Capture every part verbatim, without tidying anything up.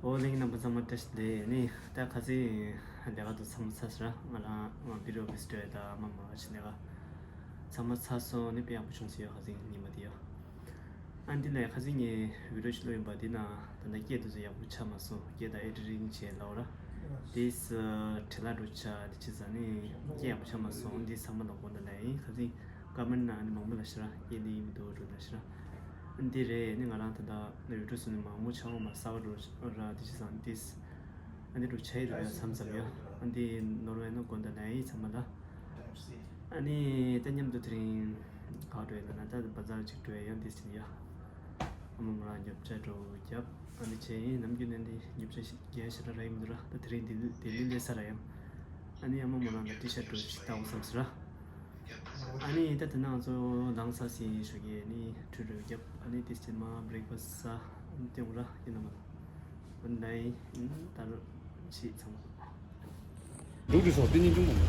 ཨོ་གླེང་རྣམ་པ་ཚང་མ་བཀྲ་ཤིས་བདེ་ལེགས། ནི་ད་ཁ་སང་ལས་ཀ་དུ་ཚང་མ་ཚར་སོང་ར། ང་རང་ང་བི་རོ་བི་སི་ཊི་ཡོད་ད་མ་མ་ཕྱི་ལས་ཀ་ཚང་མ་ཚར་སོང་། ནི་དཔེ་ཡག་པོ་བྱུང་སོང་ཡ། ཁ་སང་ཉི་མ་དེ་ཡ། ཨ་འདི་ལས་ཁ་སང་ངས་བི་རོ་ཞིག་ལོ་ཡིན་པ་དེ་ན་ད་ལྟ་སྐད་དུ་ཚོ་ཡག་པོ་ཆགས་མ་སོང་། སྐད་ད་ཨེ་ཌི་ཊིང་བྱས་ལའོ་ར། དེས་བྲེལ་ལ་འགྲོ་ཆ་དེ་ཅི་ཟ་ནི་སྐད་ཡག་པོ་ཆགས་མ་སོང་། འདི་ཚང་མ་ལ་དགོངས་དག་ལ་ཡིན། ཁ་སང་ཀ་མན་ན་ནི་མང་པོ་ལ་ཤི་ར་སྐད་ལི་མི་འདུག་འགྲོ་ལ་ཤི་ར། འདི་རེད། ནི་ང་རང་ད་ལྟ་ནི་ཡུ་ཊུབ་སུ་ནི་མང་པོ་ཆགས་འོང་མ་གསར་པ་འགྲོ་ར་དེ་ཅི་ཟ་ནི་དེས། ཨ་ནི་འགྲོ་ཆ་ཡི་འདུག་ཡ་མཚམས་མཚམས་ཡ། ཨ་འདི་ནོར་བས་ན་དགོངས་དག་ལ་ཡིན་ཚང་མ་ལ། ཨ་ནི་ད་མཉམ་དུ་དེ་རིང་ག་འགྲོ་ཡི་ལ་ན་ད་བ་ཛར་ཅིག་འགྲོ་ཡ་ཡང་དེ་ཅི་ཡ། ཨ་མ་མོ་རང་ཉོ་ཆ་འགྲོ་རྒྱབ། ཨ་ནི་ཆེ་ཡིན་ནམ་རྒྱུན་ནས་འདི་ཉོ་ཆ་ཞིག་རྒྱན་ཞེ་དྲག་ར་ཡིན་མི་འདུག་ར། ད་དེ་རིང་འདི་ལྡི་ལི་སླེབས་ས་ར་ཡང་། ཨ་ནི་ཨ་མ་མོ་རང་ལ་ཊི་ཤར་འགྲོ་ཞིག་བཏང་བསམ་ཟེར་ར། ཨ་ནི་ད་དེ་ནང་ཚོ་ལངས་ས་ཟིན་ཞོགས་ཀས་ནི་ཁྲུས་རུ་རྒྱབ། ཨ་ནི་དེ་སྐྱེལ་མ་བྷི་རེག་ཕ་སི་ཟ། ཨ་ནི་སྟེང་ར་ཡིན་ན་མ་ན། ཨ་ནི་ད་ཡིན་ད་རུ་ཤི་ཚང་མ། འདུག་འདུག་སོ་དེ་གཉིས་ཅུང་མང་།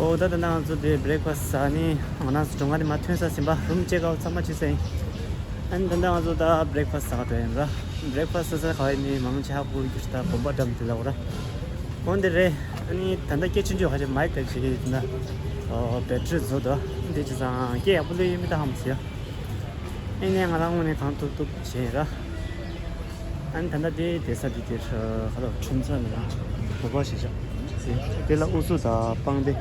ཨོ་ད་ད་ནང་ཚོ་དེ་བྷི་རེག་ཕ་སི་ཟ་ནི་ང་རང་ཚོ་གྲོང་ཁ་ནས་མ་ཐོན་ས་ཟིན་པ་རུམ་ཅེག་ཨའུ་ཚང་མ་བྱས་ཟིན། ཨ་ནི་ད་ལྟ་ང་ཚོ་ད་བྷི་རེག་ཕ་སི་ཟ་ག་འགྲོ་ཡིན་ར། བྷི་རེག་ཕ་སི་ཟ་ས་ག་ཡིན་ནི་མང་ཆེ་ཧ་གོ་གི་ད་གོམ་པ་འགྲམ་དེ་ལ་འོ་ར། འོན་ཏེ་རེད། ཨ་ནི་ད་ལྟ་སྐད་ཆུང་ཆུང་ཧ་ཅང་མའིག་ག་ཅིག་ཡིན་ན། ཨོ་བེ་ཊི་རི་རྫོགས་འདུག་འདི་ཅི་ཙང་སྐད་ཡག་པོ་སླེབས་ཡོད་མེད་ད་ཧ་མ་ཟེར་ཡ། ཨ་ནི་ང་རང་ངོས་ནས་གང་ཐུབ་ཐུབ་བྱས་ར། ཨ་ནི་ད་ལྟ་དེ་བསྡད་ས་དེ་དེར་ཁ་ལོ་ཁྲོམ་ས་ནས་ཡང་བོད་པ་ཞིག་བཞག་ཟིན། དེ་ལ་ཨུ་ཚུགས་དང་པང་གདན་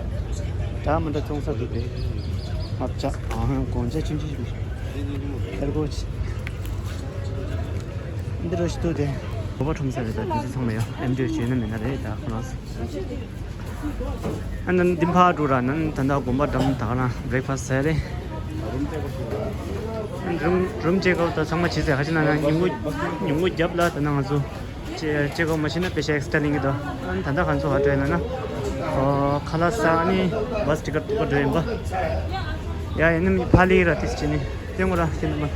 འདྲ་མི་འདྲ་བཙོང་ས་འདུག་དེ་ཨབ་ཅག་ཨང་དགོང་ཇ་ཆུང་ཆུང་ཞིག་ཁེར་གོ་ཆི་འདི་རུ་ཞིག་འདུག་དེ་བོད་པ་ཁྲོམ་ས་རེད། ད་དེ་ཚོ་ཚང་མ་ཡོད། ཨེམ་ཌི་ཡོད་བྱས་ན་མེད་ན་རེད། ད་ཁོ་རང་ཚོ། ཨ་ནི་འདི་ཕར་འགྲོ་ར་ནི་ད་ལྟ་དགོན་པ་འགྲམ་ད་ག་ན་བྷི་རེག་ཕ་སི་ཟེར་རེད། རུམ་རུམ་ཅེག་ཨའུ་ད་ཚང་མ་བྱས་ཚར། ཁ་ཅིག་ན་ན་ཉིན་གུང་ཉིན་གུང་རྒྱབ་ལ་ད་ན་ང་ཚོ་ཅེ་ཅེག་ཨའུ་མ་བྱས་ན་པེ་ཤ་ཨེག་སི་ཊ་ལེན་གི་འདུག་ཨ་ནི་ད་ལྟ་ང་ཚོ་ག་འགྲོ་ཡིན་ན་ན་ཨོ་ཁ་ལག་ཟ། ཨ་ནི་བྷ་སི་ཊི་ཀེ་ཊི་ཐོག་འགྲོ་ཡིན་པ། ཡ་ཡིན་ནམ་ཕ་ལི་ར་ཏིས་བྱས་ནི་སྟོན་གོ་ར་ཁྱེད་རྣམ་པ།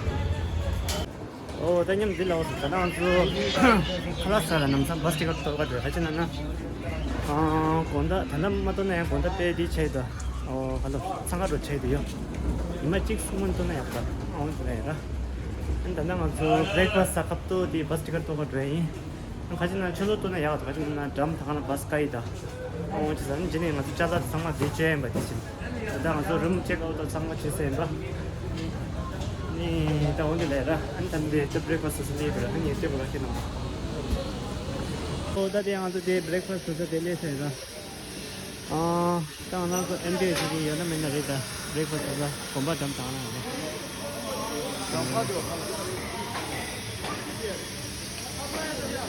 ཨོ་ད་མཉམ་འདི་ལ་འོ་ད་ང་ཚོ་ཁ་ལག་ཟ་ལ་ནམ་སང་བྷ་སི་ཊི་ཀེ་ཊི་གཏོར་ག་འགྲོ། ཧ་ཅི་ན་ན་ཨ་དགོང་དག་ད་ལྟ་མ་གཏོར་ན་ཡང་དགོང་དག་དཔེ་འདི་ཆེ་ད། ཨོ་ཧ་ལོ་འཚང་ཁ་འགྲོ་ཆེ་དུ་ཡོད། ཉི་མ་གཅིག་གསུམ་མ་གཏོར་ན་ཡག་པ་འོང་གི་རེད་ར། ཨ་ད་ལྟ་ང་ཚོ་བྷི་རེག་ཕ་སི་ཟ་སྐབས་ཏོ་དེ་བྷ་སི་ཊི་ཀེ་ཊི་གཏོར་ག་འགྲོ་ཡིན། ཁ་ཅིག་ན་ཆུ་ལོག་གཏོར་ན་ཡག་ད། ཁ་ཅིག་ན་འགྲམ་ད་ག་ན་བྷ་སི་ཀ་ཡི་ད། ཨོ་ཅི་ཟ་ནི་ཇི་ནས་ང་ཚོ་ཅ་ལག་ཚང་མ་བེད་སྤྱོད་ཡིན་པ་དེ་བཞིན། ད་ང་ཚོ་རུམ་ཅེག་ཨའུ་ད་ཚང་མ་བྱས་ཟིན་པ། ནི་ད་འོ་འདི་ལས་ར་ཨ་ནི་ད་འདི་ད་བྷི་རེག་ཕ་སི་སླེབས་པ་ར་ཨ་ནི་ལྟོས་པ་ར་ཁྱེད་རྣམ་པ། ཨོ་ད་དེ་ང་ཚོ་དེ་བྷི་རེག་ཕ་སི་ད་དེ་སླེབས་ཟིན་ར། ཨ་ད་ང་ཚོ་ཨེམ་ཊི་ཨེ་ཞིག་ཡོད་ན་མེད་ན་རེད་ད། བྷི་རེག་ཕ་སི་ད་གོམ་པ་འགྲམ་དང་ན་རེད།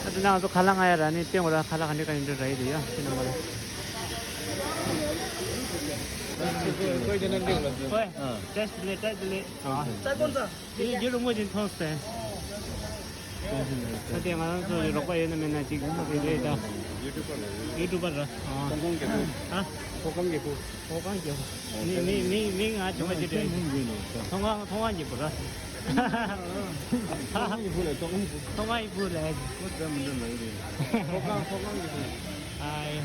ཨ་ད་ང་ཚོ་ཁ་ལག་ང་ཡ་ར་ནི་སྟོན་གོ་ར། ཁ་ལག་ག་འདྲ་ག་འདྲ་ར་ཡི་དེ་ཡ་ཁྱེད་རྣམ་པ་ལ། ཧོꯏ། ཊེསི་ཊི་ལེ་ཊེསི་ལེ། ཨ། ཡིན་རྒྱུ་རུ་ངོ་ཅིག་མཐོང་སྟེ། ད་དེ་ང་རང་ཚོ་རོགས་པ་ཡོད་ན་མེད་ན་ཅིག་དེ་རེད་ད། ཡུ་ཊུབ་པར་ར། ཨ། ཧོ་ཁང་གི་ཧ། ཧོ་ཁང་གི་ཧ། མི་མི་མི་མི་ང་ཆུང་མ་ཅིག་རེད། ཐོང་ཁང་ཐོང་ཁང་གི་བུ་ར། ཐོང་ཁང་གི་བུ་ལས་ཐོང་ཁང་གི་བུ། ཐོང་ཁང་གི་བུ་ལས། ཁོ་ད་མི་འདྲ་ལ་ཡི་རེད། ཐོང་ཁང་ཐོང་ཁང་གི་བུ། ཨ་ཡ།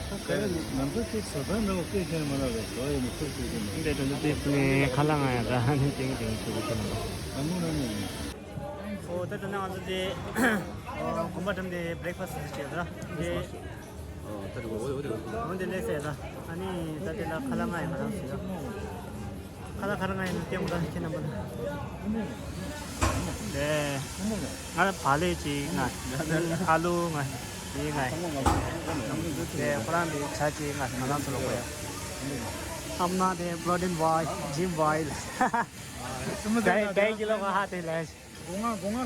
ཁོ་ད་ནམ་ཚོད་ཅིག་བཟོ་ལྟ་འདྲ་བོ་སྐད་ཆ་མ་ལབ་རེད། བཟོ་ཡི་མི་ཚོད་ཅིག་རེད། འདི་འདྲ་འདི་ནས་ཁ་ལག་ང་ཡ་ར་ནི་ཏིང་ཏིང་ཞུ་གི་ཡིན། ཨ་མོ་རང་ནས་ཡིན། ཨོ་ད་ད་ནང་ང་ཚོ་དེ་ཨོ་དགོན་པ་འགྲམ་དེ་བྷི་རེག་ཕ་སི་བྱས་ལ་དེ་འོ་དེ་ལས་ཟེར་ལ་ཨ་ནི་ད་དེ་ལ་ཁ་ལག་ང་ཡ་ང་རང་ཟེར་ལ་ཁ་ལག་ཁ་ལག་ང་ཡ་ནི་ལྟད་མོ་ད་ཁྱེད་རྣམ་པ་ལ་དེ་ང་ལ་བག་ལེབ་ཅིག་ང་ཨ་ལུ་ང་དེ་ང་དེ་ཁོ་རང་དེ་ཇ་ཅིག་ང་ང་རང་ཚོ་ལ་གོ་ཡ་ཨམ་ན་དེ་པྲོ་ཊིན་བྷའི་ཇིམ་བྷའི་ལ། ད་ཡི་ད་ཡི་ཀི་ལོ་ང་ཧ་དེ་ལ། སྒོ་ང་སྒོ་ང་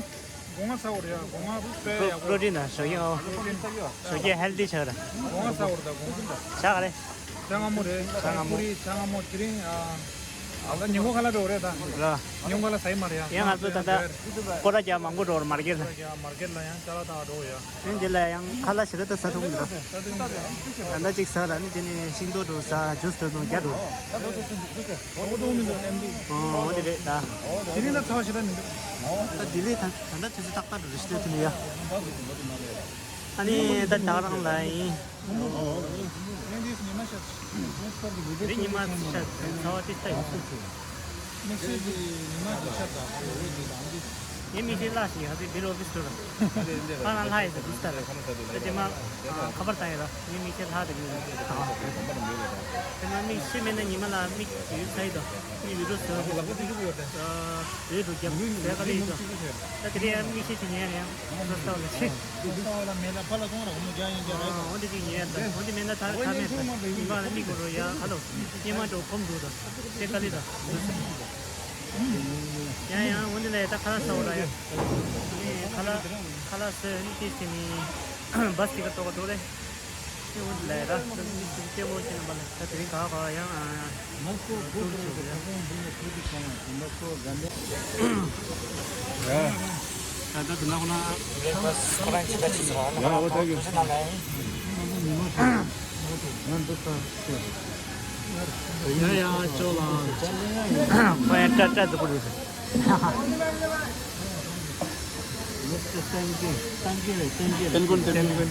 སྒོ་ང་ཚ་བོ་རེད་ཡ། སྒོ་ང་དཔེ་ཡག་པོ་པྲོ་ཊིན་ན་ཞོ་ཡོ། པྲོ་ཊིན་ཡོད། ཞོ་ཡོ་ཧེལ་ཐི་ཆགས་ར། སྒོ་ང་ཚ་བོ་རེད་ད་སྒོ་ང་ད། ཆགས་རེད། ཆ་ང་མོ་རེད། ཆ་ང་མོ། པུ་རི་ཆ་ང་མོ་དེ་རིང་ཨ་ད་ཉིན་གུང་ཁ་ལག་འགྲོ་རེད་ད། ར། ཉིན་གུང་ཁ་ལག་ཟ་ཡི་མ་རེད་ཡ། ཡང་ང་ཚོ་ད་ད་སྐོར་ར་རྒྱག་མང་པོ་འགྲོ་ར་མར་ཀེ་ཊི་ལ། རྒྱག་མར་ཀེ་ཊི་ལ་ཡང་ཅ་ལག་ད་འགྲོ་ཡ། ཨེ་འདི་ལ་ཡང་ཁ་ལག་ཞེ་དྲག་ད་ཟ་ཐུབ་མི་འདུག་ད་ལྟ་གཅིག་ཟ་ར་ནི་དེ་ནས་ཤིང་ཏོག་འགྲོ་ཟ་ཇུས་འགྲོ་དང་རྒྱ་འགྲོ། ཨོ་འདི་རེད་ད། དེ་རིང་ད་ཚ་བ་ཞེ་དྲག་མི་འདུག་ད་ལྡི་ལི་ད་ད་ལྟ་དུས་ཚོད་ཏག་ཏག་འགྲོ་རེ་ཞིག་ལྟོས་ཐུབ་ནི་ཡ། ཨ་ནི་ད་ད་རང་ལ་ཡིན། དེ་རིང་ཉི་མ་ཚ་བ་ཏིས་ཏ་ཡོད། དམིགས་བསལ་གྱི་ཉི་མ་གི་ཆར་དང་འོད་ཀྱི་དང་འདི། ངའི་མིག་ཤེལ་ལྷག་ཞིག་ཡོད་ཧ་པི་བིལ་ཨོ་ཕི་སི་ཊུར་ལ། ཁ་ལ་ལྷག་ཡོད་ཟེར་དུས་ལྟར། ད་དེ་མ་ཁ་པར་བཏང་ཡོད་ལ་ངའི་མིག་ཤེལ་ལྷག་དེ་གི་ཡོད། དེ་མ་མིག་ཤེལ་མེད་ན་ཉི་མ་ལ་མིག་ཡོད་ཚ་ཡི་དོ། མིག་ཡོད་དོ་ཟེར་བ་དེ་ཡོད་དོ་རྒྱབ་ཟེར་ག་ལེ་ཡོད་དོ། ད་དེ་རེད་ཡང་མིག་ཤེལ་དེ་ཉན་རེད་ཡང་ས་ས་ལ་ཆེ། འོ་འདི་ཅིག་ཉན་ཡ་ད་འོ་འདི་མེད་ན་ད་ད་མེད་ད་ཉི་མ་ལ་མིག་གོ་རོ་ཡ་ཧ་ལོ། ཉི་མ་འགྲོ་ཁོམ་འདུག་དོ། ཚེ་དཀའ་ལས་དང་། ཡང་ཡང་འོ་འདི་ལས་ད་ཁ་ལག་ཟ་འོ་ར་ཡ། ཁ་ལག་ཁ་ལག་ཟོས་ནི་ཏི་སི་ནི་བ་སི་ཏི་ཀ་ཏོ་ག་ཏོ་རེ། དེ་འོ་འདི་ལས་ར་ཏི་སི་ཏེ་འོ་ཤེ་ན་བ་ལ་ད་དེ་རིང་ག་ག་ཡང་ད་ད་དེ་ན་ཁོ་ན་བི་རེག་ཕ་སི་ཁོ་རང་ཅི་ད་ཅི་ཟེར་བ་ན་ཁོ་རང་ཏུ་ཤི་ན་ལས། ཡ་ཡ་ཅོ་ལ། ཁོ་ཡང་ཏྲ་ཏྲ་དུ་པོ་རེད། ཏན་ཀུན་ཏན་ཀུན།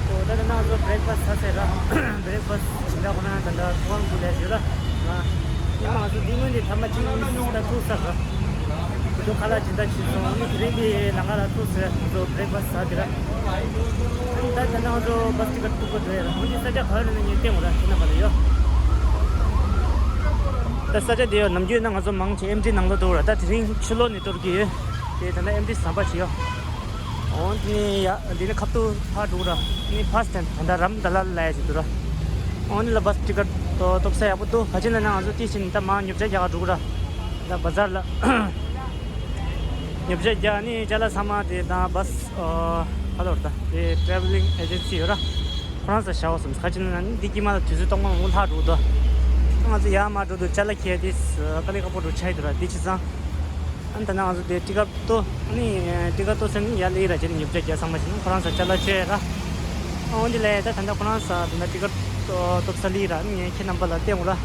ཨོ་ད་ད་ནང་ཚོ་བི་རེག་ཕ་སི་ཟ་ཟེར་ར། བི་རེག་ཕ་སི་ཇི་འདྲ་ཁོ་ན་ད་ད་ཁོང་གུ་ལས་ཡོད་ར། ང་ང་ཚོ་འདི་སྔོན་ནས་ཐ་མ་གཅིག་ད་ཐུག་ས་ར། ཁོ་ཚོ་ཁ་ལག་ཇི་འདྲ་བྱས་སོང་ཨ་ནི་དེ་རིང་གི་ལམ་ཁ་ལ་ཐུག་ཟེར་ང་ཚོ་བི་རེག་ཕ་སི་ཟ་དེ་ར། ད་ད་ནང་ཚོ་བ་སི་ཊི་ཀེ་ཊི་ཐུག་པ་འགྲོ་ཡ་ར། འོ་འདི་ས་ཆ་ག་རེ་ནས་ངས་བསྟན་འོ་ར་ཁྱེད་རྣམ་པ་ལ་ཡོད། ད་ས་ཆ་དེ་ཡོད་ནམ་རྒྱུན་ན་ང་ཚོ་མང་ཆེ་ཨེམ་ཌི་ནང་ལོགས་འདུག་ར། ད་དེ་རིང་ཕྱི་ལོགས་ནས་གཏོར་གི་ཡོད། དེ་ད་ལྟ་ཨེམ་ཌི་ཟམ་པ་ཞིག་ཡོད། འོ་འདི་ནས་ཡ་འདི་ནས་ཁ་ཐུག་ཕར་འགྲོ་ར། ནི་ཕ་སི་ཊེན་ད་ལྟ་རམ་ད་ལ་ལ་ཡ་ཞིག་འདུག་ར། འོ་འདི་ལ་བ་སི་ཊི་ཀེ་ཊི་ཐོབ་ས་ཡག་པོ་འདུག་ག་ཅི་ལ་ན་ང་ཚོ་དེ་བཞིན་ད་མར་ཉོ་ཆ་རྒྱག་ག་འགྲོ་གི་ར། ད་བ་ཛར་ལ། ཉོ་ཆ་རྒྱག་ནི་ཅ་ལག་ཚང་མ་དེ་དང་བ་སི་ཨ་ཧ་ལོར་ད་དེ་ཊེ་རེ་ཝེ་ལིང་ཨེ་ཇེན་སི་ཡོད་ར། ཁོ་རང་ཚོ་བྱའོ་སམ་ཁ་ཅིག་ན་འདི་དཀྱིལ་མ་ལ་དུས་ཚོད་གཏོང་མ་འོང་ལྷག་འགྲོ་དོ། ང་ཚོ་ཡར་མར་འགྲོ་དུས་ཅ་ལག་ཁྱེར་དེ་དཀའ་ལས་ཁག་པོ་འགྲོ་ཆ་ཡི་འདུག་ར་འདི་བྱས་ཙང་། ཨ་ནི་ད་ནང་ང་ཚོ་དེ་ཊི་ཀེ་ཊི་ཏོ་ཨ་ནི་ཊི་ཀེ་ཊི་ཏོ་ཟེར་ནི་ཡར་སླེབས་ར་བྱས་ནས་ཉོ་ཆ་རྒྱག་ཚང་མ་བྱས་ནས་ཁོ་རང་ཚོ་ཅ་ལག་སྤྱོད་ཡ་ར། ཨ་འོ་འདི་ལས་ད་ད་ལྟ་ཁོ་རང་ཚོ་ད་ལྟ་ཊི་ཀེ་ཊི་ཏོ་ཐོབ་ས་སླེབས་ར་ཨ་ནི་ངས་ཁྱེད་རྣམ་པ་ལ་བསྟན་དགོས་ར།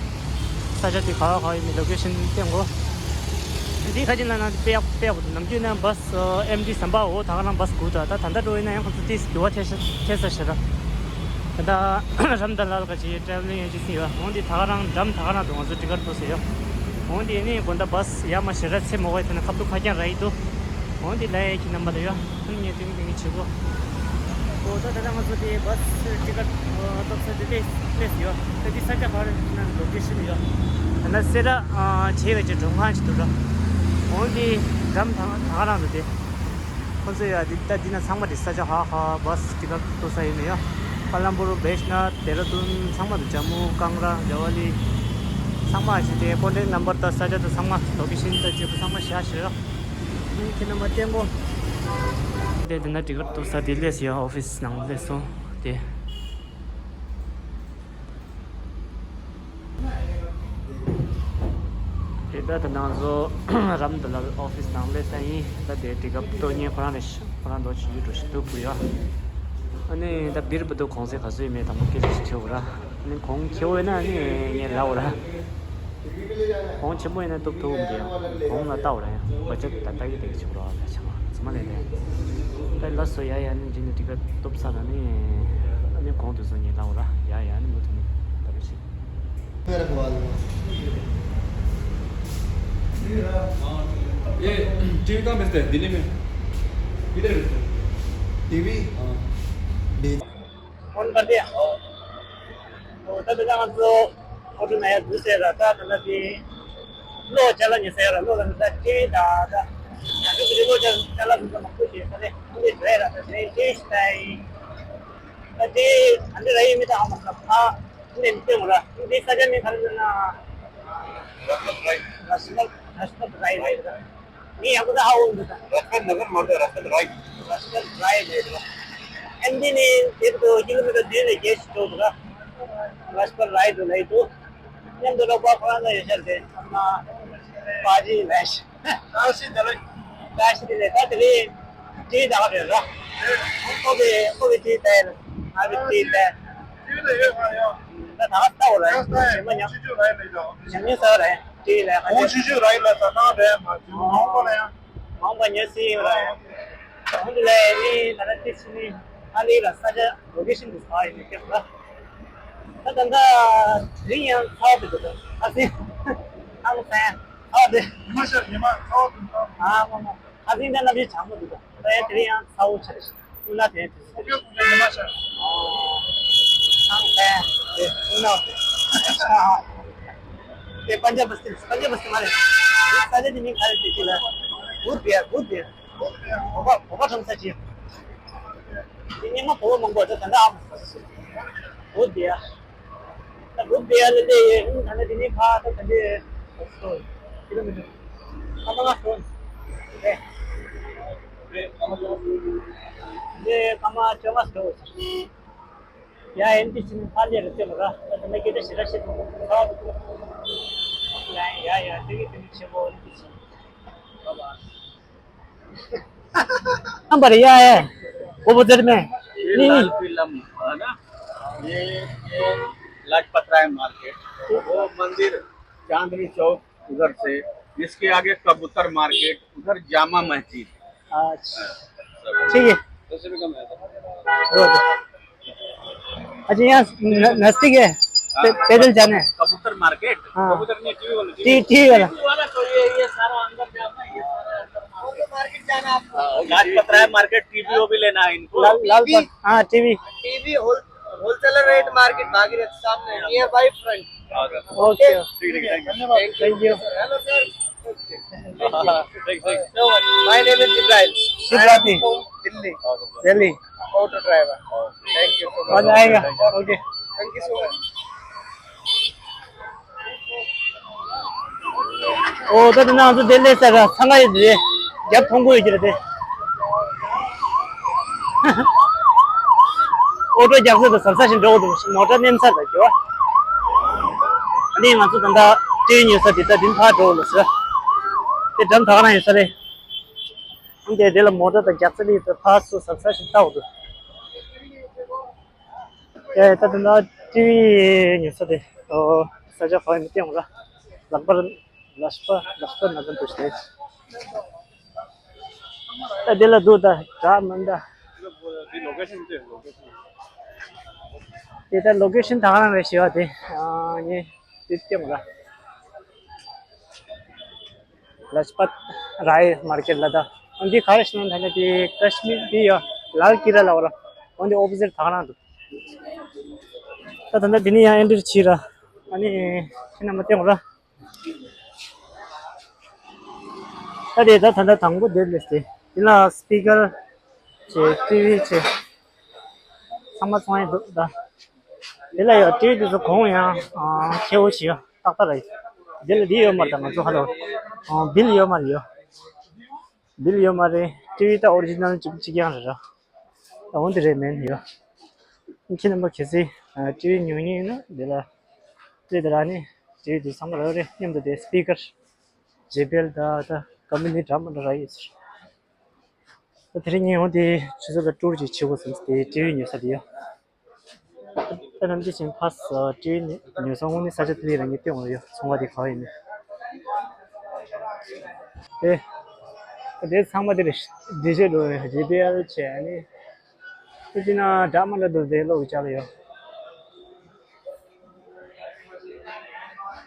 ས་ཆ་དེ་ག་བ་ག་བ་ཡིན་མིན་ལོ་ཀེ་ཤན་བསྟན་དགོས། འདི་ཁ་ཅིག་ལ་ན་དཔེ་ཡག་དཔེ་ཡག་པོ་འདུག་ནམ་རྒྱུན་ན་བ་སི་ཨེམ་ཌི་ཟམ་པ་འོ་ད་ག་རང་བ་སི་དགོས་ད་ད་ད་ལྟ་འགྲོ་ཡིན་ན་ཡང་ཁོ་ཚོ་ཏིས་འགྱུར་བ་ཐེབས་ས་ཐེབས་ས་ཞེ་དྲག་ད་ལྟ་རམ་ད་ལ་ལ་ག་ཅིག་ཊེ་རེ་ཝེ་ལིང་ཨེ་ཇེན་སི་ཡོད། འོ་འདི་ད་ག་རང་འགྲམ་ད་ག་རང་འདུག་ང་ཚོ་ཊི་ཀེ་ཊི་ཐོབ་ས་ཡོད། འོ་འདི་ནི་དགོང་དག་བ་སི་ཡར་མར་ཞེ་དྲག་འཚོལ་མ་དགོས་ཡ་དེ་ན་ཁ་ཐུག་ཁ་རྐྱང་རག་གི་འདུག་འོ་འདི་ལ་ཡ་ཁྱེད་རྣམ་པ་ལ་ཡོད། ཨ་ནི་ངས་དེ་རིང་དེ་ངས་བྱེད་དགོས། འོ་ད་ད་ལྟ་ང་ཚོ་དེ་བ་སི་ཊི་ཀེ་ཊི་ཐོབ་ས་དེ་ལས་ལས་ཡོད། ད་འདི་ས་ཆ་ག་རེ་ན་ལོ་ཀེ་ཤན་ཡོད། ད་ལྟ་སེ་ར་བྱེས་པའི་ཆེ་མགྲོན་ཁང་ཅིག་འདུག་ར། འོ་འདི་འགྲམ་ད་ད་ག་རང་འདུག་དེ། ཁོ་ཚོ་ཡ་འདི་ད་འདི་ན་ཚང་མ་འདི་ས་ཆ་ཧ་ཧ་བ་སི་ཊི་ཀེ་ཊི་ཐོབ་ས་ཡིན་ནོ་ཡ། ཀ་ལམ་བུར་བེ་ཤ་ན་དེ་ར་དུན་ཚང་མ་འདུག་ཇམ་མུ་ཀང་ར་ཇ་ཝ་ལི། ཚང་མ་ཞིག་དེ་ཀོན་ཊེག་ནམ་བར་ད་ས་ཆ་དང་ཚང་མ་ལོ་ཀེ་ཤན་ད་བརྗེ་པོ་ཚང་མ་བཞག་ཤེས་ར། ཁྱེད་རྣམ་པ་བསྟན་དགོས། དེ་དེ་ན་ཊི་ཀེ་ཊི་ཐོབ་ས་དེ་སླེབས་ཡོད། ཨོ་ཕི་སི་ནང་སླེབས་སོང་དེ། དེ་ད་ད་ནང་ཚོ་རམ་ད་ལ་ཨོ་ཕི་སི་ནང་སླེབས་ས་ཡིན། ད་དེ་ཊི་ཀེ་ཊི་ཐོབ་མཁན་ཁོ་རང་རེད། ཁོ་རང་ལོ་ཆུང་ཆུང་འགྲོ་ཞིག་འདུག་པུ་ཡ། ཨ་ནི་ད་བིར་བུ་དུ་གོང་ཚད་ག་ཚོད་ཡོད་མེད་དང་པོ་སྐད་ཆ་ཞིག་དྲིས་འོ་ར། ཨ་ནི་གོང་ཁེ་བོ་ཡོད་ན་ཨ་ནི་ངས་ལབ་འོ་ར། གོང་ཆེན་པོ་ཡིན་ན་སྟོབས་ཐུབ་འདི་ཡང་གོང་ལ་ལྟ་འོ་ར་ཡང་བ་ཅག་ད་ལྟ་གི་དེ་གི་ཆུ་རོ་ལ་ཆ་མ་ཚང་མ་ལས་དེ་ད་ལ་སོ་ཡ་ཡ་ནི་འཇི་ནི་ཏི་ཀ་སྟོབས་ས་ན་ནི་ཨ་ནི་གོང་དུ་སོ་ངས་ལབ་འོ་ར་ཡ་ཡ་ནི་མུ་མཐུད་ནས་ད་རུ་ཞིག ये टीवी कहाँ बेचते हैं? दिल्ली में। किधर बेचते हैं? टीवी। हाँ। फोन कर दिया। ད་ལྟ་ང་ཚོ་ཨོ་ཊོ་ནང་ཡར་འཛུལ་ཟེར་ར། ད་ད་ལྟ་དེ་གློག་ཅ་ལག་ཉོ་ཟེར་ར། གློག་ལ་ནི་ད་ཅི་ད་ད་ད་ཅི་གློག་ཅ་ཅ་ལག་མི་འདྲ་མང་པོ་ཞིག་ད་ནི་ཁོང་གིས་རེད་ར། ད་དེ་ཅི་ཞིག་ད་ཡིན། ད་དེ་ད་འདི་ར་ཡིན་མི་ད་ཨ་མ་ཁ་ཁ་འདི་ནས་སྟོན་ར། འདི་ས་ཆ་མིང་ག་རེ་ཟེར་ན་National National Drive རེད་ར། ངས་ཡག་པོ་ད་ཧ་གོ་མི་འདུག་ད། Rajpal Nagar མ་རེད། Rajpal Drive། Rajpal Drive རེད་ར། ཨ་འདི་ནས་དེབ་ཏུ་ཀི་ལོ་མི་ཊར་བདུན་ནས་བརྒྱད་ཅིག་འགྲོ་འདུག་ར། Rajpal Drive དུ་ལས་འདུག་མཉམ་དུ་ལོག་པ་ཁོ་རང་ཚོ་ཡོད་ཤར་ཏེ་ཨ་མ་པ་ཇི་ལས་ཤི་ད་ལོ་ད་ཤི་དེ་ལས་ད་དེ་ལས་ཇི་ད་ག་རེད་ར། ཁོ་བའི་ཁོ་བའི་ཇི་ད་ཡིན། ང་བའི་ཇི་ད་ཡིན། ད་ད་ག་ལྟ་བ་ར་ཞིམ་པ་མཉམ་ཉམས་ཉེས་ས་ར། དེ་ལས་ང་ཚོ་ཆུ་ཆུ་ར་ཡིན་ལ་ས་ནང་རེད་མ་བྱུང་མང་པོ་ལ་ཡང་། མང་པོ་ཉོས་སྲིད་ཡོད་ར་ཡང་། འོན་ཏེ་ལས་ནི་ད་ལྟ་དེ་ཕྱི་ནས་ཨ་ལི་ལ་ས་ཆ་ལོ་ཀེ་ཤན་དུ་ས་ཡིན་ནས་སྐྱབས་ལ། ད་ད་ལྟ་དེ་རིང་ཡང་ཚ་བ་དེ་འདུག་ཨ་སི་ཨང་སན། ཨ་དེ། ཉི་མ་ཤར། ཉི་མ་ཚ་བོ་དང་ཚ་བོ། ཨ་མ་མ། ཁ་སང་དེ་གནམ་གཤིས་གྲང་མོ་འདུག་ད་ཡང་དེ་རིང་ཡང་ཚ་བོ་ཆགས་ཤག་སྐུ་ན་དེ་དུས་སུ་ཉི་མ་ཤར། ཨང་ཁ་དེ་སྐུ་ན་དེ། དེ་པན་ཇབ་བསྟི། པན་ཇབ་བསྟི་མ་རེད། དེ་ས་ཆ་དེ་མིང་ག་རེ་དེ་ཅི་ལ། བུད་བྷི་ཧར། བུད་བྷི་ཧར། བོད་པ་བོད་པ་ཁྲོམ་ས་ཅིག་དེ་སྔོན་མ་བོད་པ་མང་པོ་ད་ད་ལྟ་ཨ་མ་བུད་བྷི་ཧར། ད་བུད་བྷི་ཧར་ལ་ལས་ཡོད། ད་ནི་དེ་ནས་ཕར་ད་ད་འདི་ཀི་ལོ་མི་ཊར་ཁ་མ་ང་སོང་རེད། འདི་ཁ་མ་བཅོ་ལྔ་སོང་། ཡ་ཨེམ་ཆི་ནི་ཕ་ལེ་རུ་ཏེ་ལ་ར། ད་ད་ནི་སྐད་ཆ་ཞེ་དྲག་བཤད་དུ་ཡ་ཡ་ཡ་དེ་གི་དེ་ནི་ཆེ་བོ་ཨེམ་ཆི། हम बढ़िया है। वो उधर में ये नहीं, लाल नहीं। पीलम है ना, ये, ये लाजपत राय मार्केट, वो मंदिर चांदनी चौक उधर से, इसके आगे कबूतर मार्केट, उधर जामा मस्जिद। अच्छा, ठीक है। वैसे भी कम है। अच्छा, यहाँ न-, नजदीक है। पे-, हाँ, पैदल जाना है। कबूतर मार्केट। हाँ। कबूतर नहीं, टीवी वाला, टी-, टीवी वाला। टीवी वाला तो ये, ये सारा अंदर जाता है, ये सारा अंदर मार्केट। मार्केट जाना आपको। हाँ, लाजपत राय मार्केट, टीवी वो भी लेना है इनको। लाल, लाल टीवी। पर-, हाँ, TV. TV whole-, wholesaler rate market Bhagirath सामने, नियर बाय फ्रंट। हाँ, सर। ओके। ठीक, ठीक, ठीक। धन्यवाद। Thank you. Thank you. Hello, sir. Thank you. My name is Ibrahim. Ibrahim. I am from Delhi. Delhi. Auto driver. Thank you so much. मजा आएगा। Okay. Thank you so much. ཨོ་ད་ད་ང་ཚོ་དེ་ལས་ས་ར་ཚང་ག་ཡོད་དེ་རྒྱབ་མཐོང་གོ་ཡོད་ཀྱི་རེད་དེ། ཨོ་ཊོ་རྒྱག་ས་དང་ཟབ་ས་ཞིག་འགྲོ་གི་འདུག་མོ་ཊ་མནན་ས་དང་རྒྱབ། ཨ་ནི་ང་ཚོ་ད་ལྟ་ཊི་ཝི་ཉོ་ས་དེ་ད་དེ་ཕར་འགྲོ་གི་ལ་ཟེར། དེ་འགྲམ་ད་ག་ན་ཡོད་ས་རེད། འདི་དེ་ལ་མོ་ཊ་དང་རྒྱག་ས་ལི་དེ་ཕར་ཚུར་ཟབ་ས་ཞིག་ལྟ་འོ་དུ། ཨེ་ད་ལྟ་ན་ཊི་ཝི་ཉོ་ས་དེ་ཨོ་ས་ཆ་ཕ་ཡི་མི་སྟེང་ར་ལག་པར་ལག་པ་ལག་པ་ན་ཙམ་དུ་ཞེས། ཨ་དེ་ལ་འདུག་ད་གྲ་མ་འདྲ། དེ་ད་ལོ་ཀེ་ཤན་ད་ག་རང་རེད་ཞེས་པ་དེ་ཨ་ངས་དེ་སྟེང་ར། ལ་ཇ་པད་རའི་མར་ཀེཊ་ལ་ད། འོན་ཏེ་ག་རེ་ཞིག་ན་ད་ནི་དེ་ཀ་ཤི་མིར་དེ་ཡ་ལཱལ་ཀི་ལ་ལ་བ་ར། འོན་ཏེ་ཨོ་པོ་ཟིཊ་ད་ག་རང་འདུག་ད་ད་ལྟ་འདི་ནི་ཡང་ཨེན་ཊི་རི་བྱས་ར། ཨ་ནི་ཁྱེད་རྣམ་པ་སྟེང་ར། ད་དེ་ད་ད་ལྟ་དང་པོ་དེ་ལས་ཏེ་འདི་ལ་སི་པི་ཀར་བྱས་ཊི་ཝི་བྱས་ཚང་མ་ཚང་ཡི་འདུག་ད། དེ་ལ་ཡང་ཊི་ཝི་དེ་ཚོ་གོང་ཡང་ཨ་ཁྱེའུ་ཞིག་ཏག་ཏག་རེད། དེ་ལ་དེ་ཡོད་མ་རེད། ད་ང་ཚོ་ཧ་ལོ་ཨ་བིལ་ཡོད་མ་རེད་ཡོད། བིལ་ཡོད་མ་རེད། ཊི་ཝི་ད་ཨོ་རི་ཇི་ནལ་གཅིག་གཅིག་རྐྱང་རེད་ར། ད་འོན་ཏེ་རེད་མིན་ཡོད། ཁྱེད་རྣམ་པ་གལ་སྲིད་ཨ་ཊི་ཝི་ཉོ་མཁན་ཡིན་ན་དེ་ལ་དེ་དེ་ར་ནི་ཊི་ཝི་དེ་ཚང་མ་རག་རེད། མཉམ་དུ་དེ་སི་པི་ཀར་ཇེ་བི་ཨེལ་ད་ད་ཀམ་པ་ནི་འདྲ་མི་འདྲ་རག་ཡོད་ཟེར། ད་དེ་རིང་ངས་འོ་དེ་ཆུ་ཚོད་ལ་ཊུར་ཅིག་བྱེད་དགོས་བསམ་སྟེ་ཊི་ཝི་ཉོ་ས་དེ་ཡོད། ད་ནམ་རྒྱུན་བཞིན་ཕ་ས་ཊི་ཝི་ཉོ་ས་འོང་ནི་ས་ཆ་དེ་ལ་རང་གི་སྟེང་འོང་ཡོད། ཚོང་པ་དེ་ག་བ་ཡིན་ནི། ཨེ། ད་དེ་ཚང་མ་དེ་རེད། ཌི་ཇེ་འགྲོ་ཡོད། ཇེ་བི་ཨེལ་བྱས་ནི། ད་ཅི་ན་འདྲ་མ་འདྲ་འདུག་དེ་ལོག་ཅག་ལ་ཡོད།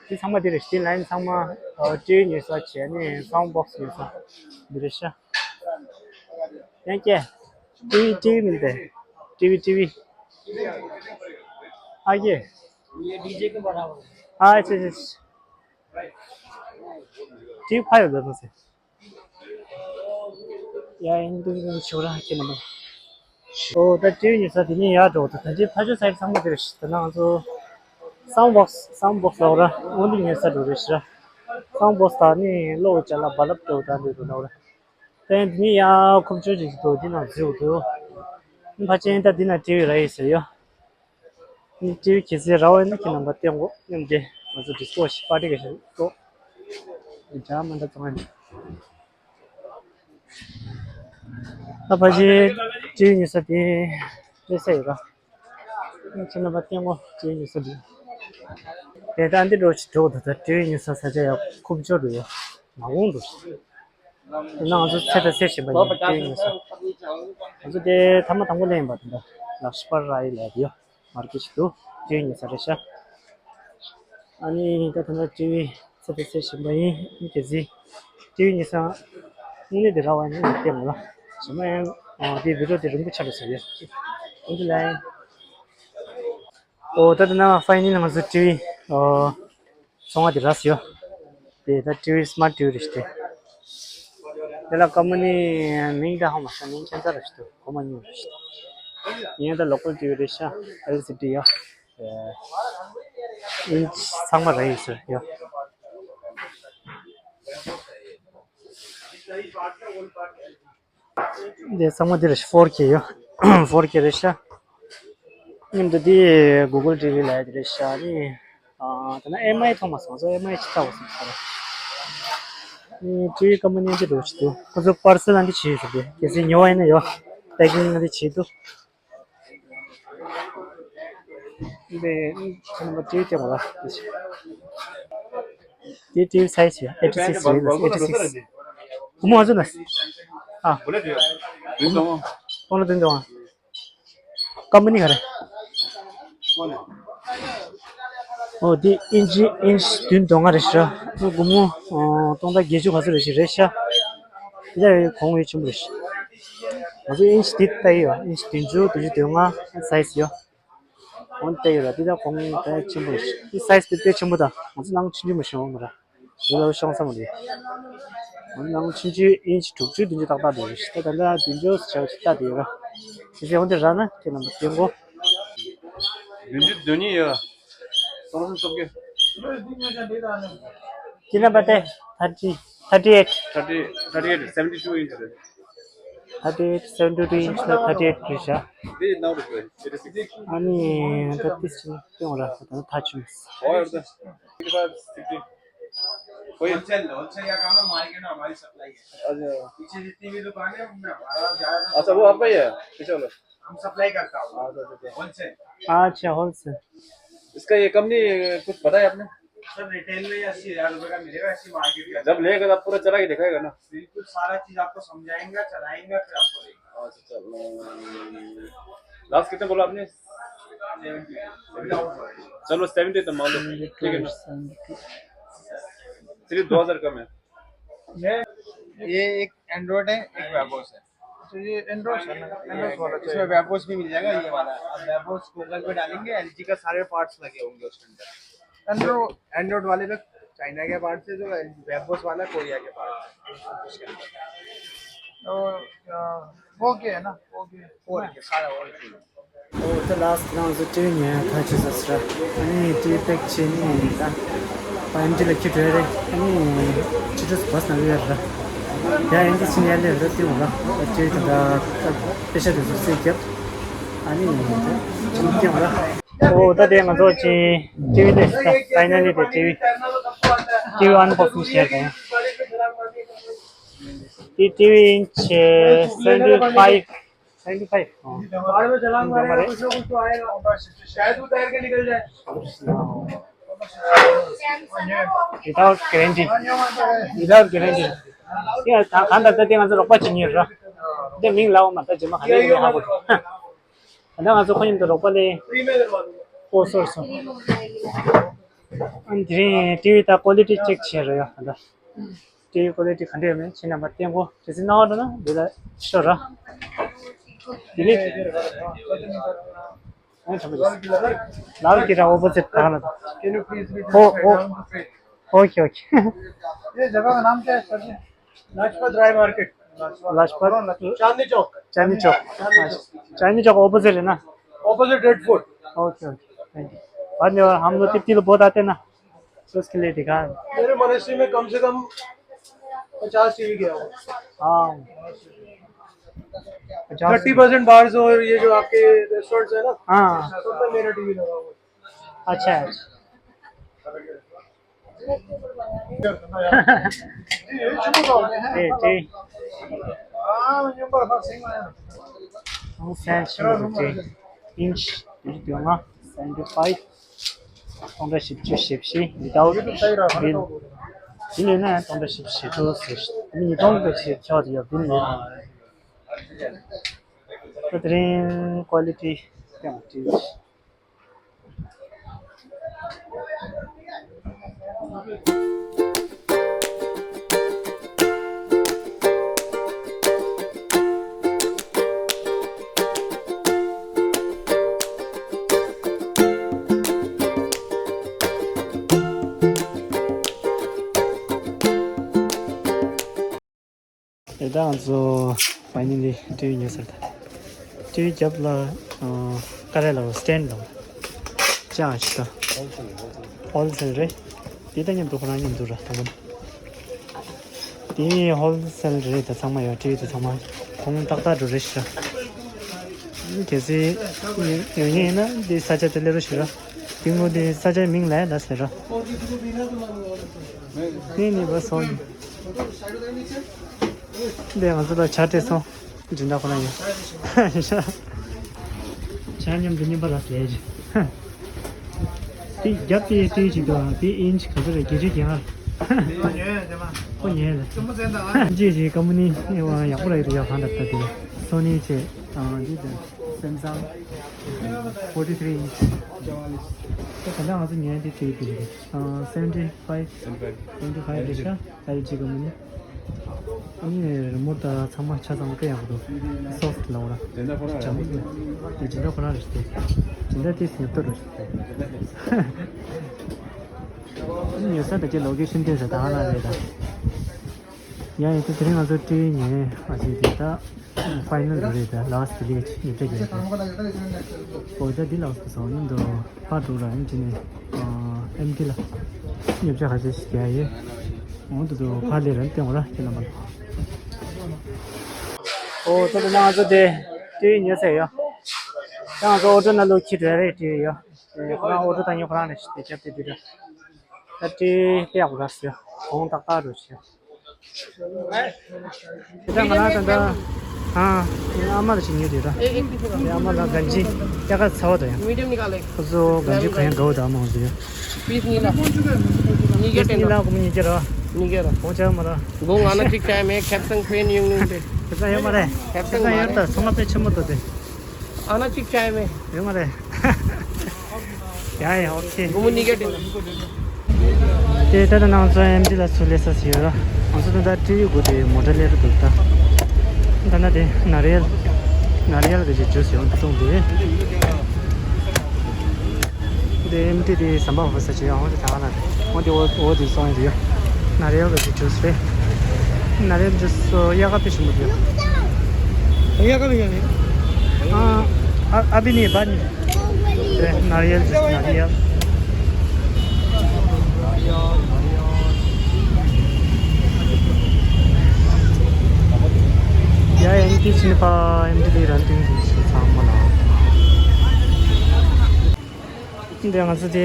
དེ་ཚང་མ་དེ་རེད། དེ་ལ་ཡིན་ཚང་མ་ཨ་ཊི་ཝི་ཉོ་ས་བྱས་ནི་སའུན་ཌི་བོག་སི་ཉོ་ས་དེ་རེད་ཤག་ཡང་ཀྱེ། ཊི་ཝི་ཊི་ཝི་མིན་ཏེ། ཊི་ཝི་ཊི་ཝི། ཨ་ཀྱེ། ये डीजे के बराबर है। ཨ་ཙི་ཙི་ཙི། ཊི་ཝི་ཕ་ཡོད་ད་ཐོག་སེ། ཡ་ཡིན་དུ་ཡིན་ཆུ་ར་ཁྱེད་ནམ། ཨོ་ད་ཊི་ཝི་ཉོ་ས་དེ་ནི་ཡར་འགྲོ་ད། ད་ཅི་ཕ་ཆུ་སའི་ཚང་མ་དེ་རེད། ད་ནང་ཚོ་སའུན་ཌི་བོག་སི་སའུན་ཌི་བོག་སི་ལ་འོ་ར་འོ་འདི་ཉོ་ས་འགྲོ་རེད་ཤག་སའུན་ཌི་བོག་སི་ད་ནི་ལོག་ཅག་ལ་རྦ་རླབས་འགྲོ་ད་འདི་འགྲོ་ན་འོ་ར། ད་ཡང་འདི་ནི་ཡ་ཁུབ་ཆོས་ཅིག་འདུག་འདི་ནང་འཛུལ་འདུག་ཕ་ཆེན་ད་འདི་ན་ཊི་ཝི་ར་ཡི་ཟེར་ཡོད། ནི་ཊི་ཝི་གལ་སྲིད་རག་པ་ཡིན་ན་ཁྱེད་རྣམ་པ་སྟོན་གོ་སྙམ་སྟེ་ང་ཚོ་ཌི་སི་ཀོ་ཞིག་པར་ཊི་ག་ཞིག་ཀོ་འདྲ་མ་འདྲ་བཏང་ཡིན། ད་ཕ་ཆེན་ཊི་ཝི་ཉོ་ས་དེ་སླེབས་ས་ཡོད་ར། ཁྱེད་རྣམ་པ་སྟོན་གོ་ཊི་ཝི་ཉོ་ས་དེ། དེ་ད་འདི་འགྲོ་ཞིག་འགྲོ་འདུག་ད་ཊི་ཝི་ཉོ་ས་ས་ཆ་ཡག་ཁུབ་ཆོག་འགྲོ་ཡོད་མ་འོང་འདུག་ད་ང་ཚོ་ཚེ་ད་ཚེ་བཞིན་པ་ཡིན་ཊི་ཝི་ཉོ་ས། ང་ཚོ་དེ་ཐ་མ་དང་པོ་ལེན་པ་དེ་འདྲ་ལག་ཤི་པར་ར་ཡི་ལ་ཡོད། མར་ཀེ་ཤི་ཏུ་ཊི་ཝི་ཉོ་ས་རེད་ཤག་ཨ་ནི་ད་ད་ལྟ་ཊི་ཝི་ ཚ་དེ་ཚེ་ཞིམ་པ་ཡིན། ཨིན་གེ་ཟི། ཊི་ཝི་ཉི་ཤུ་རྩ་གཉིས་དེ་ར་བ་ཡིན་ཏེ་མ་ལ། ཞིམ་པ་ཡང་། ཨོ་དེ་བི་ཌིའོ་དེ་རིང་པོ་ཆགས་ལ་ཟེར་ཡོད། ཨིན་གེ་ལ་ཡིན། ཨོ་ད་ད་ན་ཕའི་ནལ་ང་ཚོ་ཊི་ཝི་ཨོ་ཚོང་བ་དེ་རག་སོང་ཡོད། དེ་ད་ཊི་ཝི་སི་མཱརཊ་ཊི་ཝི་རེད་ཤག་དེ། དེ་ལ་ཀམ་པ་ནི་མིང་ད་ཧ་མ་ཤེས། མིང་ཁྱད་མཚར་རེད་ཤག་དེ་གོ་མ་མྱོང་རེད་ཤག་ཡིན་ད་ལོ་ཀལ་ཊི་ཝི་རེད་ཤག་ཨེལ་སི་ཌི་ཡོད། ཨིན་ཆི་ཚང་མ་རག་ཡོད་ཟེར་ཡོད། འདི་ཚང་མ་འདི་རེད་ཤག་ཕོར་ཀེ་ཡོད། ཕོར་ཀེ་རེད་ཤག་མཉམ་དུ་འདི་གུ་གལ་ཊི་ཝི་ལབ་ཡ་དེ་རེད་ཤག་ནི། ཨ་ད་ན་ཨེམ་ཨའི་མཐོང་མ་སོང་། ཚོ་ཨེམ་ཨའི་ཅིག་ལྟ་བ་སོང་ཚར། ནི་ཊི་ཝི་ཀམ་པ་ནི་འདི་འགྲོ་ཆེད་དུ་ཁོ་ཚོ་པར་སེལ་ལ་འདི་བྱེད་ཡོད་ཟེར་ཏེ། གལ་སྲིད་ཉོ་བ་ཡིན་ན་ཡོད། པེ་ཀིང་ལ་འདི་བྱེད་དུ། འདི་ཁྱེད་རྣམ་པ་ཊི་ཝི་སྟོན་པ་ལ། འདི་ཊི་ཝི་སའི་ཛི་ཡ་ཨེ་ཊི་སིགས་རེད། ཨེ་ཊི་སིགས། སྒོར་མོ་ང་ཚོ་ན། ཨ། སྟོང་ལ་བདུན་སྟོང་། ཀམ་པ་ནི་ག་རེ། ཨོ་འདི་ཨིན་ཆི་ཨིན་ཆི་བདུན་སྟོང་ལྔ་རེད་ཤག་སྒོར་མོ་ཨོ་སྟོང་ཕྲག་བརྒྱད་ཅུ་ག་ཚོད་རེད་ཤག་རེད་ཤག་འདི་ལ་གོང་ཡོད་ཆེན་པོ་རེད་ཤག་ང་ཚོ་ཨིན་ཆི་འདི་ལྟ་ཡི་ཡོད། ཨིན་ཆི་བདུན་ཅུ། བདུན་ཅུ་དོན་ལྔ་སའི་ཛི་ཡོད། འོན་ཏེ་ཡོད་ལ་འདི་ད་གོང་ད་ཆེན་པོ་རེད། འདི་སའི་ཛི་དཔེ་དཔེ་ཆེན་པོ་དང་ང་ཚོ་ནང་ཆུང་ཆུང་མ་ཤོང་མ་ར། འདི་ལ་ཤོང་ས་མ་རེད། འོན་ནང་ཆུང་ཆུང་ཨིན་ཆི་དྲུག་ཅུ་བདུན་ཅུ་ཏག་ཏག་འདུག་རེད། ད་ད་ལྟ་བདུན་ཅུ་བྱ་བ་ཅིག་ལྟ་དེ་ཡོད་ར། དེ་ཚེ་འོན་ཏེ་ར་ན་ཁྱེད་རྣམ་པ་སྟོན་གོ། བདུན་ཅུ་དོན་གཉིས་ཡོད། སོང་སོང་སོང་གི། ཁྱེད་རྣམ་པ་དེ་ཐར་ཊི། ཐར་ཊི་ཨེཊ། ཐར་ཊི། ཐར་ཊི་ཨེཊ། སེ་ཝེན་ཊི་ཊུ་ཨིན་ཆི་རེད། ཐར་ཊི་ཨེཊ། སེ་ཝེན་ཊི་ཊུ་ཨིན་ཆི་ལ་ཐར་ཊི་ཨེཊ་རེད་ཤག་འདི་ནང་དུ་ཨེ་ཊི་སིགས། ཨ་ནི་ད་ཏིས་ཅིག་སྟོན་ར། ད་ཐ་ཆུང་། ཨོ་ཡར་ད། ཧོ་ཡར་ད། होलसेल, होलसेल का काम है, मार्केट हमारी सप्लाई है। अच्छा। पीछे जितनी भी दुकान है, उनमें हमारा ज्यादा। अच्छा, वो आपका ही है? पीछे वाला? हम सप्लाई करता हूँ। अच्छा, अच्छा, अच्छा। होलसेल। अच्छा, होलसेल। इसका ये कम नहीं, कुछ बताया आपने? सर, रिटेल में अस्सी हजार रुपए का मिलेगा, ऐसी मार्केट का। जब लेगा, तब पूरा चला के दिखाएगा ना। बिल्कुल, सारा चीज आपको समझाएंगे, चलाएंगे, फिर आपको देंगे। अच्छा, चलो। लास्ट कितने बोला आपने? सेवेंटी। चलो, सेवेंटी तो मान लो। ठीक है ना? सिर्फ दो हजार कम है। ये एक एंड्रॉइड है, एक वेबोस है। तो ये एंड्रॉइड है ना? एंड्रॉइड वाला इसमें चाहिए। वेबोस भी मिल जाएगा, ये वाला। अब वेबोस गूगल पे डालेंगे, एलजी का सारे पार्ट्स लगे होंगे उसके अंदर। एंड्रो एंड्रॉइड वाले में चाइना के पार्ट्स है, जो वेबोस वाला कोरिया के पार्ट्स है। तो, अ, ओके है ना? ओके। और क्या, सारा और क्या। ཨོ་ད་ལགས་སོ། ང་ཚོ་ཊི་ཝི་ཉོ་ཡ་ཐག་ཆོད་ཚར་སོང་ར། ཨ་ནི་ཊི་ཝི་པེག་བྱས་ནས་ད་ཨེམ་ཆི་ལ་འཁྱེར་འགྲོ་ཡ་རེད། ཨ་ནི་ཕྱི་དྲོ་བྷ་སི་ནང་སླེབས་ཡ་རེད་ར། ཡ་ཨེ་འདི་ཕྱིན་ཡར་སླེབས་ར། ཏི་འོ་ར། ཨ་ཊི་ཝི་ད་ད་པེ་ཤ་དེ་ཚོ་རྩིས་རྒྱབ། ཨ་ནི་ད་ཕྱིན་ཏི་འོ་ར། ཨོ་ད་དེ་ང་ཚོ་ཅི་ཊི་ཝི་སླེབས་སོང་། ད་ཕའི་ནལ་ལི་དེ་ཊི་ཝི། ཊི་ཝི་ཨན་བོག་སིང་བྱས་དང་། དེ་ཊི་ཝི་ཨིན་ཆི་སེ་ཝེན་ཊི་ཕའིབ། सेवेंटी फ़ाइव। हाँ। बाद में चलान मारेगा, कुछ ना कुछ तो आएगा। शायद वो तैर के निकल जाए। Without guarantee. Without guarantee. ये कहाँ, कहाँ तक थे, मतलब, रोकपा चाहिए रहा। दे मिंग लाओ, मतलब, जमा खाली नहीं, हाँ, बोलो। हाँ। ང་ཚོ་ཁོ་མཉམ་དུ་རོགས་པ་ལས། फ्री में करवा दूंगा। ཨོ་སོ་རི་སོ་རི། ཨ་ནི་དེ་རིང་ཊི་ཝི་ད་ཀོ་ལི་ཊི་ཅེག་བྱས་རེད་ཡ། ད་ལྟ་ཊི་ཝི་ཀོ་ལི་ཊི་ག་འདྲ་ཡོད་མེད་ཁྱེད་རྣམ་པར་སྟོན་གོ། གལ་སྲིད་སྣང་བ་འགྲོ་ན་འདི་ལ་ཤོག་ར། དེ་ནས་ཨ་ནི་ཁྲོམ་ར་ལ་ལ་གི་ར་ཨོ་པོ་ཛིཊ་ད་ལ། ཨོ་ཨོ་ཨོ་ཁེ་ཨོ་ཁེ། ये जगह का नाम क्या है सर जी? लाजपत राय मार्केट। लाजपत। चांदनी चौक। चांदनी चौक। चांदनी चौक। चांदनी चौक अपोजिट है ना? Opposite red fort. Okay, okay, thank you. धन्यवाद। हम लोग तिप्ती तो बहुत आते हैं ना, तो उसके लिए दिखा। मेरे मॉनेस्ट्री में कम से कम पचास टीवी गया होगा। हाँ, पचास। थर्टी परसेंट बार्स और ये जो आपके रेस्टोरेंट्स है ना, हाँ। सब में मेरा टीवी लगा हुआ है। अच्छा है। ཨེ་ཏེ། ཨང་སན་ཤིང་རུ་ཏེ། ཨིན་ཆི་བདུན་ཅུ་དོན་ལྔ། སེ་ཝེན་ཊི་ཕའིབ། སྟོང་ཕྲག་བཞི་བཅུ་ཞེ་བཞི། ཝི་དའུ་ཊི་བིལ། བིལ་ཡོད་ན་ཡང་སྟོང་ཕྲག་བཞི་བཅུ་ཞེ་དྲུག་ཟེར། ཉིས་སྟོང་གི་ཞེ་ཆོག་དེ་ཡོད་བིལ་ཡོད། ད་དེ་རིང་ཀོ་ལི་ཊི་ཡང་ཏེ། ད་ང་ཚོ་ཕའི་ནལ་ལི་ཊི་ཝི་ཉོས་ཚར། ད་ཊི་ཝི་རྒྱབ་ལ་ཨ་ཀ་རེ་ལ་སི་ཊེན་ཌི་ལ་ཅང་ཞིག་ད་ཧོལ་སེལ་རེད། དེ་དང་མཉམ་དུ་ཁོ་རང་མཉམ་དུ་ར་དང་པོ་ནི། དེ་ཧོལ་སེལ་རེད། ད་ཚང་མ་ཡོད། ཊི་ཝི་དེ་ཚང་མ་གོང་ཏག་ཏག་འགྲོ་རེད་ཤག་གལ་སྲིད་ཡོད་མཁན་ཡིན་ན་དེ་ས་ཆ་དེ་སླེབས་རོགས་ཞུ་ར། དེ་སྔོན་དེ་ས་ཆའི་མིང་ལ་ད་ཟེར་ར། ནས་ནི་བ་སོང་། འདི་ང་ཚོ་ལ་ཇ་སྤྲད་སོང་། སྦྱིན་བདག་ཁོ་ན་ཡིན། ཇ་མཉམ་དུ་མཉམ་པ་ལ་ཟས་ཀྱི། དེ་རྒྱབ་དེ་ལྟོས་ཅིག་དང་དེ་ཨིན་ཅི་ག་ཚོད་རེད། བརྒྱད་ཁྲི་བརྒྱད་ལྔ། ཁོ་ཉོས་ལ། ཅི་ཅི་ཀ་མ་ནི་ཡག་པོ་རེད། ཡག་གང་འདྲ་ལྟ། དེ་ལ་སོ་ནི་ཆེ་དང་འདི་དང་སེམ་སང་ཕོར་ཊི་ཐི་རི་ཨིན་ཅི། ད་ད་ལྟ་ང་ཚོ་ཉོས་དེ་ཆེ་དེ་རེད། སེ་ཝན་ཊི་ཕའིབ། སེ་ཝན་ཊི་ཕའིབ་རེད་ཤག་ཨེལ་ཇི་ཀམ་པ་ནི། ཨ་ནི་རི་མོ་ཊི་དང་ཚང་མ་ཆ་ཚང་དཔེ་ཡག་པོ་འདུག་སོབ་ཊི་ལབ་ར། འཇམ་པོ་འདུག་དེ་སྦྱིན་བདག་ཁོ་རང་རེད་དེ། སྦྱིན་བདག་དེ་སེབ་ཏོ་རེད་དེ། ཨ་ནི་ཉོ་ས་དང་ཁྱེད་ལོ་ཀེ་ཤན་བསྟན་ས་ད་ཧ་ལ་རེད་ད། ཡང་ཡིན་ཚེ་དེ་རིང་ང་ཚོ་ཊི་ཝི་ཉོས་ཨ་ཅེ་དེ་ད། ཕའི་ནལ་རེད་ད། ལ་སི་ཊི་ལེ་ཆི་ཉིས་བརྒྱ་བརྒྱད་ཅུ། འོ་ད་འདི་ལ་སོ་སོ་ཉིན་དུ་ཕར་འགྲོ་ར། ཨེམ་ཆི་ནས་ཨེམ་ཆི་ལ་ཉིས་བརྒྱ་ཁ་ཤས་ཤིག་རྒྱག་ཡོད། འོང་དུ་དུ་ཕར་ལས་རན་ཏེ་འོང་ར་ཁྱེད་རྣམ་པ་ལ། འོ་ད་དུ་ང་ཚོ་དེ་ཊི་ཝི་ཉོས་ཚར་ཡོད། ད་ང་ཚོ་ཨོ་ཊོ་ནང་ལོག་ཁྱི་འདྲ་རེད་ཊི་ཝི་ཡོད། ཁོ་རང་ཨོ་ཊོ་དང་ཉོ་ཁོ་རང་རེད་ཤི་དེ་རྒྱབ་དེ་དུས་ད་ཊི་ཝི་དཔེ་ཡག་པོ་ར་ཟེར་གོང་ཏག་ཏག་འགྲོ་ཤི། དེ་ང་རང་ད་ལྟ་ཨ་ཨ་མ་ལ་ཞིག་ཉོས་དེ་ར། དེ་ཨ་མ་ལ་གན་ཇི་ཡ་ག་ཚ་བ་དང་ཡང་། མི་ཌི་ཡམ་ནི་ག་ལེ། ཁོ་ཚོ་གན་ཇི་གན་གོ་དང་མང་ཟེར། པིས་ཉི་ལ། ཉི་གེ་ཏེ་ནི་ལ་གོ་མི་ཉི་གེ་ར། ཉི་གེ་ར། གོང་ཆ་མ་ར། གོང་ང་ན་གཅིག་ཆ་མེད་ཁེབ་སང་ཕན་ཡོང་ནི་དེ། ཁེབ་སང་ཡོད་མ་རེད། ཁེབ་སང་ཡོད་ད་ཚོང་ང་དཔེ་ཆེན་མོ་ཏོ་དེ། ཨ་ན་གཅིག་ཆ་མེད། ཡོད་མ་རེད། ཡ་ཡ་ཨོ་ཁེ། གོང་ཉི་གེ་ཏེ་ན། དེ་ལྟར་ནང་ཚོ་ཨེམ་ཆི་ལ་ཚུར་སླེབས་ས་ཞིག་ཡོད་ར། ང་ཚོ་ད་ལྟ་ཊི་ཝི་སྒོ་དེ་མོ་ཊ་སླེབས་ར་འདུག་ད། ད་ལྟ་དེ་ན་རི་ཡལ། ན་རི་ཡལ་གི་ཅིག་ཇུས་ཡོང་འཐུང་དེ། དེ་ཨེམ་ཆི་དེ་ཟམ་པ་བབས་ས་ཅིག་ཡོད། འོ་དེ་ད་ག་ན་རེད། འོ་དེ་འོ་འོ་དེ་སོང་ཡོད་རེད། ན་རི་ཡལ་གི་ཅིག་ཇུས་རེད། ན་རི་ཡལ་ཇུས་སོ་ཡག་ག་དཔེ་ཞིམ་པོ་འདུག་ཡག་ག་ལ་ཡོད་རེད། ཨ་ཨ་ཨ་བི་ནི་བ་ནི། རེད། ན་རི་ཡལ་ཇུས། ན་རི་ཡལ། ཡ་ཡ་ཨེམ་ཆི་ཕྱིན་པ་ཨེམ་ཆི་ལི་རན་ཏིང་གི་ཞིག་ཚང་མ་ལ། འདི་ང་ཚོ་དེ་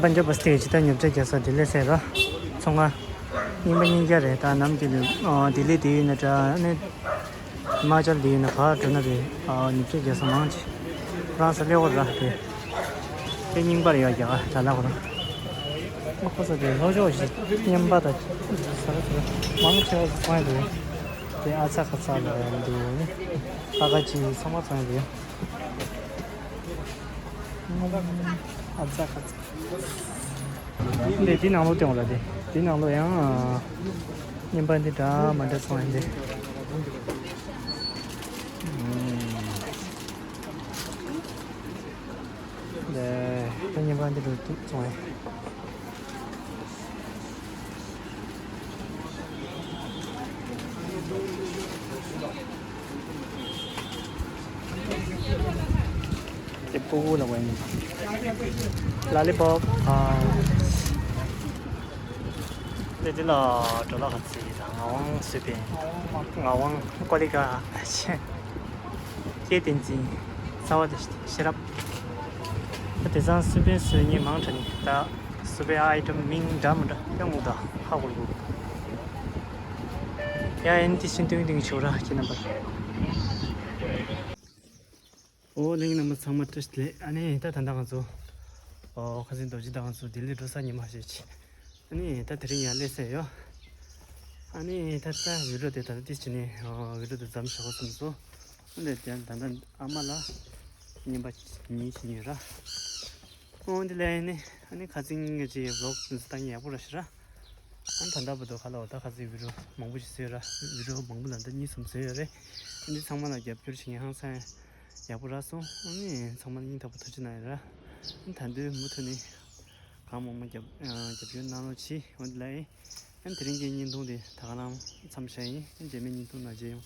པན་ཇབ་བ་སི་ཊི་ཇི་ད་ཉོ་ཆ་རྒྱག་ས་ལྡི་ལི་ཟེར་ར། ཚོང་ཁང་རྙིང་པ་རྙིང་རྒྱ་རེད། ད་ནམ་རྒྱུན་ནས་ལྡི་ལི་དེ་ཡིན་ན་འདྲ་ནས། ཧི་མ་ཅལ་འདི་ཡིན་ན་ཕར་འགྲོ་ན་རེད། ཨ་ཉིས་བརྒྱ་བརྒྱ་ས་མང་ཆེ་རང་ས་སླེ་བོར་ར་རེད། དེ་རྙིང་པར་ཡོད་རྒྱ་གར་ལ་ལ་གོ་ར། ཨ་ཁོ་ས་དེ་ལྷོ་ཕྱོགས་ཤིག་རྙིང་པ་དང་ས་ར་ས་ར་མང་ཆེ་བ་ཚོང་ཡ་འདུག་དེ་ཨ་ཚ་ཁ་ཚ་ལ་འདུག་ནི། ཨ་ཁ་ཅིག་ཚང་མ་ཚོང་ཡ་འདུག་ཨ་ཚ་ཁ་ཚ། འདི་འདི་ནང་ལོགས་སྟེང་ལ་དེ། འདི་ནང་ལོགས་ཡང་རྙིང་པ་འདི་འདྲ་མ་འདྲ་ཚང་ཡིན་ཏེ། འདི་རྙིང་པ་འདི་འདྲ་ཚང་ཡིན། དེ་ཕྲུ་གུ་ལ་བ་ཡིན། ལ་ལི་པོབ། ཨ། དེ་དེ་ལ་འགྲོ་ལ་ཁ་ཚིག་དང་ངག་དབང་བསུ་བན། ངག་དབང་ཀོ་ལི་ག་སྐྱེས་བསྟན་འཛིན། རྩ་བ་དེ་ཤེས་རབ། དེ་ཚང་བསུ་བན་བསུ་ཉིན་མང་དྲགས་ནི་ད། བསུ་བའི་ཨའི་ཊམ་མིང་འདྲ་མི་འདྲ་ཡང་ངུ་ད་ཧ་གོ་གོ། ཡ་ཨེན་ཏི་ཤིན་ཏུ་ཏིང་ཆོ་ར་ཁྱེད་རྣམ་པ། ཨོ་གླིང་རྣམ་པ་ཚང་མ་བཀྲ་ཤིས་བདེ་ལེགས། ཨ་ནི་ད་ད་ལྟ་ང་ཚོ་ཨོ་ཁ་སང་རྡོ་རྗེ་གདན་ཚོ་ལྡི་ལི་འགྲོ་ས་ཉི་མ་ཞེས་ཆེ། ཨ་ནི་ད་དེ་རིང་ཡར་སླེབས་ས་ཡོད། ཨ་ནི་ད་ད་བི་ཌིའོ་དེ་ད་ལྟ་ཏིས་བྱས་ནས་ཨོ་བི་ཌིའོ་དེ་མཚམས་བཞག་གོ་བསམ་སོང་། ཨ་ནི་ད་ད་ལྟ་ཨ་མ་ལ་རྔན་པ་གཉིས་བྱིན་ཡོད་ར། ཨོ་འདི་ལས་ནི་ཨ་ནི་ཁ་སང་ངེད་ཀྱི་ཝི་ལོག་འདི་ཚོ་ལྟ་མཁན་ཡག་པོ་ར་ཤི་ར། ཨ་ནི་ད་ལྟ་བར་དུ་ཁ་ལ་འོ་ད་ཁ་སང་བི་ཌིའོ་མང་པོ་ཞིག་བཟོས་ཡོད་ར། བི་ཌིའོ་མང་པོ་ལ་འདི་གཉིས་གསུམ་བཟོས་ཡོད་རེད། ཨ་འདི་ཚང་མ་ལ་རྒྱབ་སྐྱོར་བྱེད་མཁན་ཧང་སང་ཡག་པོ་རག་སོང་། ཨ་ནི་ཚང་མ་ལ་སྙིང་ཐག་པ་ཐུགས་རྗེ་གནང་ཡོད་ར། ཨ་ནི་ད་འདོད་མུ་མཐུད་ནས་གང་མང་མང་རྒྱབ་རྒྱབ་སྐྱོར་གནང་རོགས་གྱིས། འོ་འདི་ལ་ཨེ། ཨ་ནི་དེ་རིང་གི་བརྙན་ཐུང་དེ་ད་ག་རང་མཚམས་བཞག་ཡིན། ཨ་ནི་རྗེས་མའི་བརྙན་ཐུང་ནང་མཇལ་ཡོང་།